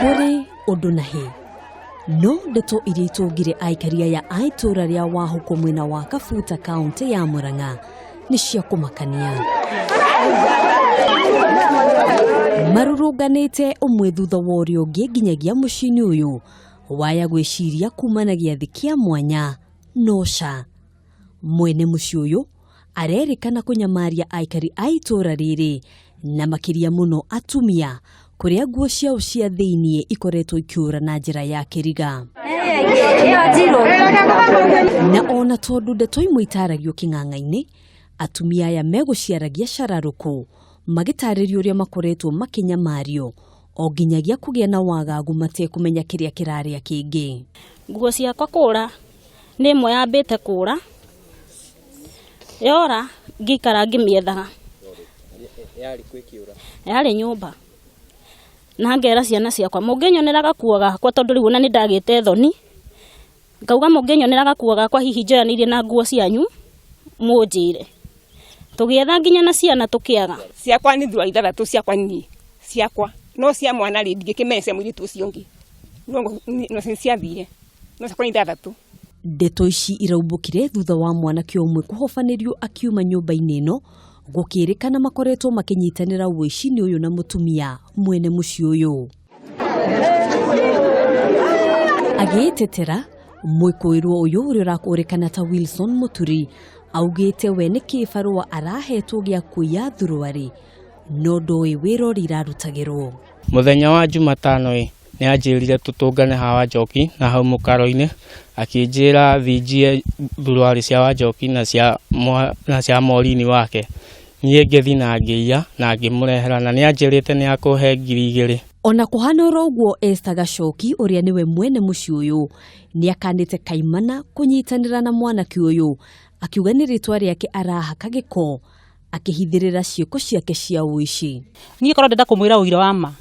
Kũrĩ ũndũ na hĩ no ndeto iria itũngire aikari aya a itũũra rĩa Wahũkũ mwena wa Kabuta kaũntĩ ya Murang'a nĩ cia kũmakania. Marũrũnganĩte ũmwe thutha wa ũrĩa ũngĩ nginyagia mũciĩ-inĩ ũyũ waya gwĩciria kuma na gĩathĩ kĩa mwanya no ca. Mwene mũciĩ ũyũ arerĩkana kũnyamaria aikari a itũũra rĩrĩ na makĩria mũno atumia kũrĩa nguo ciao cia thĩiniĩ ikoretwo ikĩũra na njĩra ya kĩriga. Na ona tondũ ndeto imwe itaragio kĩng'ang'a-inĩ, atumia aya megũciaragia cararũkũ magĩtarĩria ũrĩa makoretwo makĩnyamario o nginyagia kũgĩa na wagagu matekũmenya kĩrĩa kĩrarĩa kĩngĩ. Nguo ciakwa kũra nĩ ĩmwe yambĩte kũra, yora ngĩikara ngĩmĩethaga. Yarĩ nyũmba na ngera ciana ciakwa mũngĩnyonera gakuo gakwa tondũ rĩu ona nĩ ndagĩte thoni, ngauga mũngĩnyonera gakuo gakwa hihi njoyanĩirie na nguo cianyu mũnjĩre. Tũgĩetha nginya na ciana tũkĩaga. Ciakwa nĩ thura ithathatũ ciakwa niĩ ciakwa no cia mwana rĩ ndingĩkĩmenya cia mũirĩtu ũcio ũngĩ no no ciathire no ciakwa nĩ ithathatũ. Ndeto ici iraumbũkire thutha wa mwanake ũmwe kũhobanĩrio akiuma nyũmba-inĩ ĩno gũkĩrĩkana makoretwo makĩnyitanĩra ũici-inĩ ũyũ na mũtumia mwene mũciĩ ũyũ. Agĩĩtetera, mwĩkũĩrwo ũyũ ũrĩa ũrakũrĩkana ta Wilson Mũturi augĩte we nĩ kĩbarũa arahetwo gĩa kũiya thuruarĩ no ndoĩ wĩra ũrĩa irarutagĩrwo. Mũthenya wa Jumatano ĩ nĩ anjĩrire tũtũngane haha Wanjoki na hau mũkaro-inĩ akĩnjĩra thinjie thuruarĩ cia Wanjoki na cia na cia Morini wake. Niĩ ngĩthiĩ na ngĩiya na ngĩmũrehera na nĩ anjĩrĩte nĩ akũhe 2,000. Ona kũhana oro ũguo Esther Gacoki ũrĩa nĩwe mwene mũciĩ ũyũ nĩ akanĩte kaimana kũnyitanĩra na mwanake ũyũ akiuga nĩ rĩtwa rĩake arahaka gĩko akĩhithĩrĩra ciĩko ciake cia ũici. Niĩ korwo ndenda kũmwĩra ũira wa ma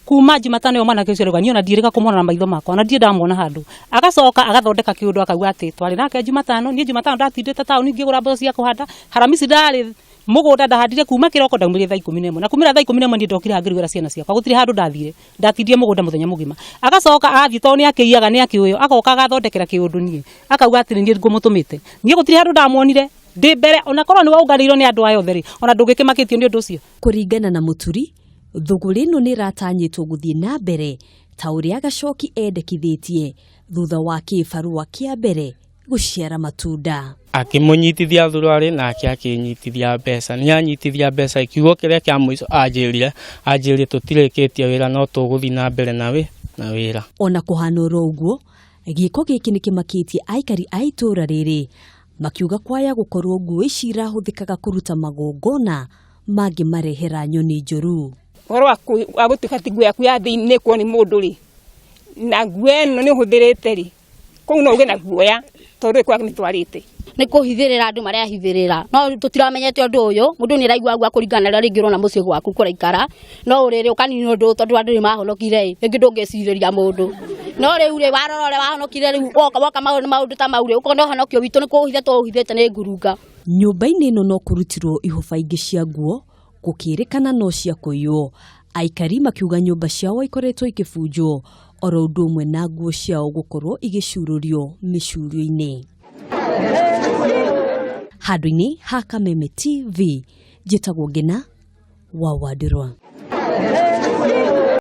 kuma Jumatano ĩyo mwanake ũcio arauga niĩ ona ndiĩrĩga kũmuona na maitho makwa na ndirĩ ndamuona handũ. Agacoka agathondeka kĩũndũ akauga atĩ twarĩ nake Jumatano, niĩ Jumatano ndatindĩte taũni ngĩgũra mboco cia kũhanda, Haramisi ndarĩ mũgũnda ndahandire kuma kĩroko ndaumĩrire thaa 11 na kumĩra thaa 11 niĩ ndokire haha ngĩrugĩra ciana ciakwa gũtirĩ handũ ndathire ndatindire mũgũnda mũthenya mũgima. Agacoka agathiĩ tondũ nĩ akĩiyaga nĩ akĩũyũ agoka agathondekera kĩũndũ niĩ akauga atĩ niĩ ngũmũtũmĩte. Niĩ gũtirĩ handũ ndamuonire ndĩ mbere ona korwo nĩ waũnganĩirwo nĩ andũ aya othe rĩ ona ndũngĩkĩmakĩtio nĩ ũndũ ũcio. Kũringana na Mũturi, thũgũrĩ ĩno nĩ ĩratanyĩtwo gũthiĩ na mbere ta ũrĩa Gacoki endekithĩtie thutha wa kĩbarũa kĩa mbere gũciara matunda. Akĩmũnyitithia thuruarĩ nake akĩnyitithia mbeca. Nĩ anyitithia mbeca kiugo kĩrĩa kĩa mũico anjĩrire anjĩrire tũtirĩkĩtie wĩra no tũgũthiĩ na mbere na wĩra. Ona kũhana oro ũguo, gĩko gĩkĩ nĩ kĩmakĩtie aikari a itũũra rĩrĩ makiuga kwaya gũkorwo nguo ici irahũthĩkaga kũruta magongona mangĩmarehera nyoni njũru. Ũhoro wa gũtuĩka atĩ nguo yaku ya thĩinĩ nĩ ĩkuo nĩ mũndũ rĩ na nguo ĩno nĩ ũhũthĩrĩte rĩ kũu no ũgĩe na guoya tondũ ĩkoragwo ĩmĩtwarĩte. Nĩ kũhithĩrĩra andũ marehithĩrĩra no tũtiramenyete ũndũ ũyũ mũndũ nĩ araigua guoya kũringana na ũrĩa rĩngĩ ũrona mũciĩ gwaku kũraikara no ũrĩrĩ ũkanina ũndũ tondũ andũ nĩ mahonokire ĩ rĩngĩ ndũngĩcirĩria mũndũ no rĩu rĩ warora ũrĩa wahonokire rĩu woka woka maũndũ ta mau rĩ ũkona ũhonokio witũ nĩ kũũhitha tũũhithĩte nĩ ngurunga. Nyũmba-inĩ ĩno no kũrutirwo ihũba ingĩ cia nguo gũkĩrĩkana no cia kũiywo. Aikari makiuga nyũmba ciao ikoretwo ikĩbunjwo oro ũndũ ũmwe na nguo ciao gũkorwo igĩcurũrio mĩcurio-inĩ. Handũ-inĩ ha Kameme TV, njĩtagwo Ngina wa Wandirwa.